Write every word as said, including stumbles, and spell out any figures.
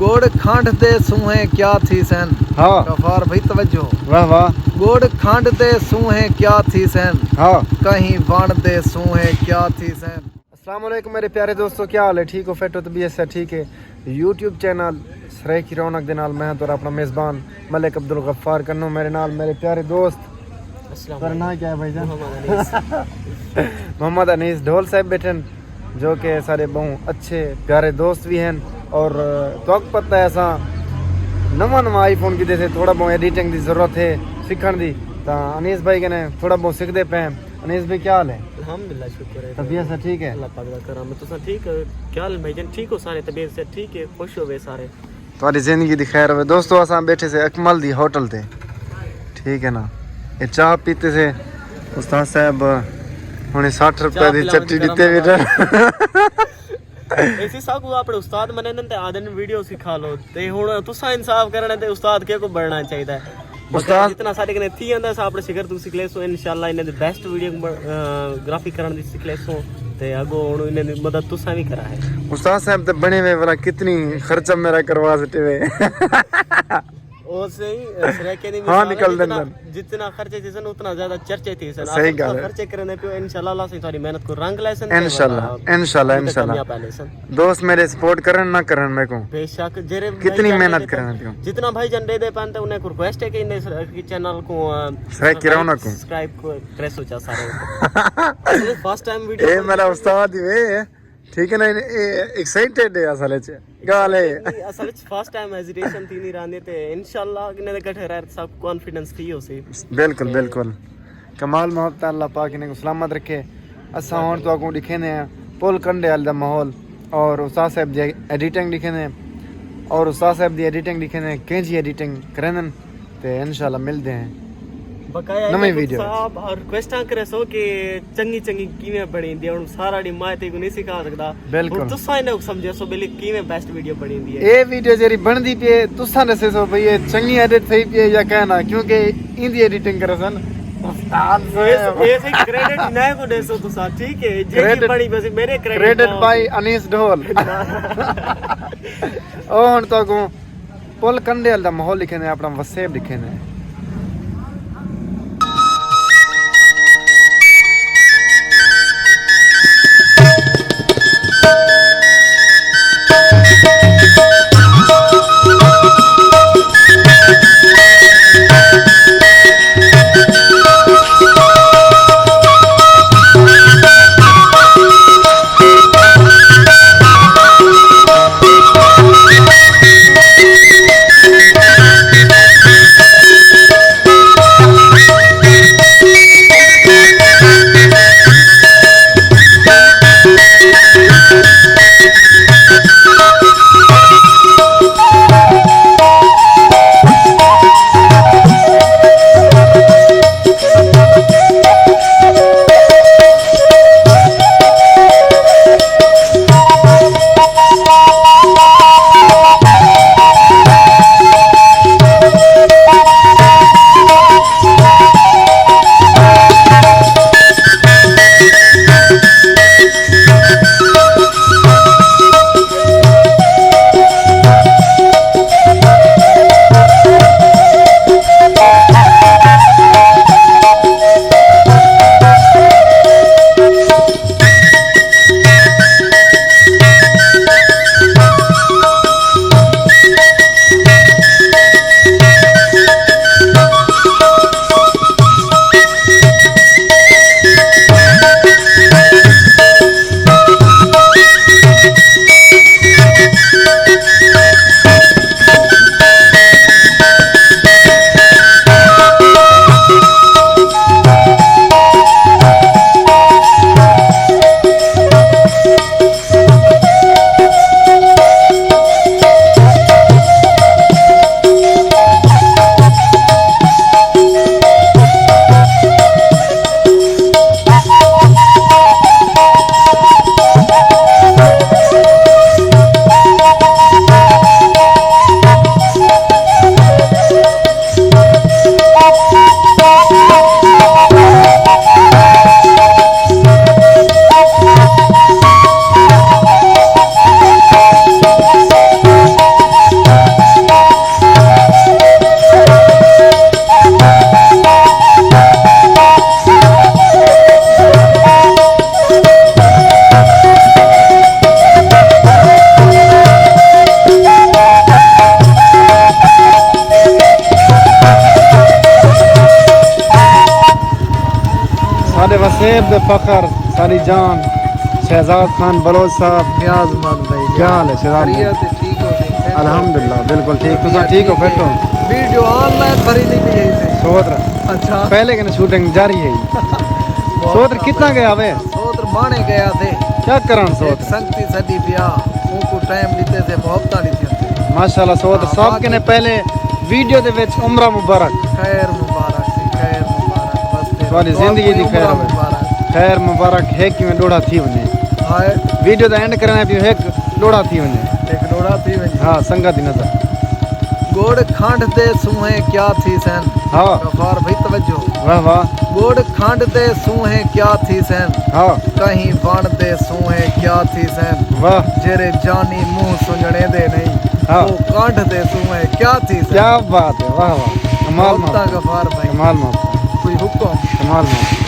گڑ کھنڈ دے سوہیں کیا تھیسن؟ ہاں۔ غفار بھائی توجہ۔ واہ واہ۔ گڑ کھنڈ دے سوہیں کیا تھیسن؟ ہاں۔ کہیں وݨ دے سوہیں کیا تھیسن؟ السلام علیکم میرے پیارے دوستو، کیا حال ہے؟ ٹھیک ہو؟ فٹ ہو؟ طبیعت سے ٹھیک ہے؟ یوٹیوب چینل سرائیکی رونق دے نال میں ہاں تہاݙا اپݨا میزبان ملک عبدالغفار، کنوں میرے نال میرے پیارے دوست۔ السلام تیرا نام علیکم۔ کیا ہے بھائی جان؟ محمد انیس۔ محمد انیس ڈھول صاحب بیٹھن، جو کہ سارے بہوں اچھے پیارے دوست بھی ہیں، اور تہاکوں پتہ ہے اساں نواں نواں آئی فون کیتے سے، تھوڑا بہوں ایڈیٹنگ دی ضرورت ہے سکھݨ دی، تاں انیس بھائی کنے تھوڑا بہوں سکھدے پئے ہیں۔ انیس بھائی کیا حال ہے؟ الحمدللہ، شکر ہے۔ طبیعت سے ٹھیک ہے؟ اللہ پاک دا کرم ہے۔ تساں ٹھیک ہو؟ کیا حال ہے بھائی جان؟ ٹھیک ہو سارے؟ طبیعت سے ٹھیک ہے؟ خوش ہووے سارے؟ تہاݙی زندگی دی خیر ہووے۔ دوستو، اساں بیٹھے سے اکمل دی ہوٹل تے، ٹھیک ہے نا؟ اے چاہ پیتے سے، استاد صاحب ہݨے سٹھ روپے دی چٹی ݙتے بیٹھے۔ ایسی ساکوں اپݨے استاد منیندن تے آہدن ویڈیو سکھا لو، تے ہݨ تساں انصاف کرݨے تے استاد کیکوں بݨݨا چاہیدا ہے؟ استاد جتنا ساݙے کنے تھی آندا، اساں اپݨے شاگرد کوں سکھلیسوں، انشاءاللہ انہاں دی بیسٹ ویڈیو گرافی کرݨ دی سکھلیسوں، تے اڳوں ہݨ انہاں دی مدد تساں وی کرا ہے۔ استاد صاحب تے بݨے ہوئے والا کتنی خرچہ میرا کروا سٹے ہوئے۔ او صحیح، سرائیکیں دی ہاں، مثال ہے، نکل جتنا، دندن۔ جتنا خرچے تھیسن، اتنا زیادہ چرچے تھیسن۔ صحیح آخر ڳالھ ہے۔ خرچے کرݨے پیو، انشاءاللہ اللہ سائیں تہاݙی محنت کوں رنگ لیسن تے انشاءاللہ، والا انشاءاللہ، امید انشاءاللہ۔ کامیاب لیسن۔ دوست میرے سپورٹ کرن نہ کرن میکوں۔ بے شک، جیڑھے کتنی بھائی جان محنت ݙیندے پن، کرݨے پیوں۔ جتنا بھائی جان ݙیندے پن تے انہیں کوں ریکویسٹ ہے کہ انہیں سر-، کہ چینل کوں، آ، سبسکرائب کراؤ نا کیوں۔ سبسکرائب کو-، کریسو چا سارے۔ اصل فرسٹ ٹائم ویڈیو اے بݨدی میرا پئی۔ استاد ہی وے، ٹھیک ہے نا، اے ایکسائٹڈ ہے اصل وچ۔ ڳالھ ہے۔ نہیں، اصل وچ فرسٹ ٹائم ہیزیٹیشن تھی نہیں رہندی تے انشاءاللہ انہیں دے کٹھے رہ سب کانفیڈنس تھی ہوسی۔ بالکل، تے بالکل۔ کمال محبت، اللہ پاک انہیں کوں سلامت رکھے۔ اساں ہݨ تہاکوں ݙکھیندے ہیں پل کنڈے آل دا ماحول اور استاد صاحب دی ایڈیٹنگ ݙکھیندے ہیں اور استاد صاحب دی ایڈیٹنگ ݙکھیندے ہیں، کہیں جی ایڈیٹنگ کریندن تے انشاءاللہ ملدے ہیں بقایا نویں انہیں کوں ویڈیو وچ۔ صاحب اور ریکویسٹاں کریسو کہ چنگی چنگی کیویں بݨیندی ہے، ہݨ سارا ݙینہہ میں تے کوں نہیں سکھا سڳدا۔ بالکل۔ ہݨ تساں انہیں کوں سمجھیسو بھلی کیویں بیسٹ ویڈیو بݨیندی ہے۔ اے ویڈیو جیڑھی بݨدی پئی ہے، تساں ݙسیسو بھئی اے چنگی ایڈٹ تھئی پئی ہے یا کائنا، کیونکہ ایندی ایڈیٹنگ کریسن استاد اے، صاحب۔ اے صحیح کریڈٹ انہیں کوں ݙیسو تساں، ٹھیک ہے؟ جیڑھی کریڈٹ، بݨی پئی سی میݙے کریڈٹ کریڈٹ نہ بائی ہوسی۔ انیس ڈھول۔ او ہݨ تہاکوں پل کنڈے آل دا ماحول ݙکھیندے ہیں، اپݨا وسیب ݙکھیندے ہیں۔ شعیب دے فخر، ساݙی جان، شہزاد خان بلوچ صاحب۔ نیاز مند بھائی، کیا حال ہے شہزاد بھائی؟ خیریت ہے، ٹھیک ہو؟ الحمدللہ، بالکل ٹھیک۔ تساں ٹھیک ہو؟ فٹ ہو؟ ویڈیو آن لائن بھری نہیں پئی ہے۔ سوتر۔ اچھا۔ پہلے کنے شوٹنگ جاری ہے۔ سوتر کتنا گیا وے؟ سوتر مانے گیا تھے۔ کیا کرن سوتر؟ سنگتی سدی پیا، ان کو ٹائم دیتے تھے، محبتاں دیتے تھے۔ ماشاءاللہ سوتر صاحب کنے پہلے ویڈیو دے وچ عمرہ مبارک۔ خیر مبارک سی، خیر مبارک۔ بس تیرا تہاݙی زندگی دی خیر ہووے۔ خیر مبارک ہے، کیویں ݙوہڑا تھی ونڄے۔ ہائے۔ ویڈیو دا اینڈ کرݨا پیوں، ہک ݙوہڑا تھی ونڄے۔ ہک ݙوہڑا تھی ونڄے۔ ہاں، سنگت دی نظر۔ گڑ کھنڈ دے سوہیں کیا تھی سن؟ ہاں۔ غفار بھائی توجہ۔ واہ واہ۔ گڑ کھنڈ دے سوہیں کیا تھی سن؟ ہاں۔ کہیں وݨ دے سوہیں کیا تھی سن؟ واہ۔ جیرے جانی منہ سنڄݨے دے نہیں۔ ہاں۔ او کانڈھ دے سوہیں کیا تھی سن؟ کیا بات ہے، واہ واہ۔ کمال محبت۔ غفار بھائی۔ کمال محبت۔ کوئی حکم؟ کمال محبت۔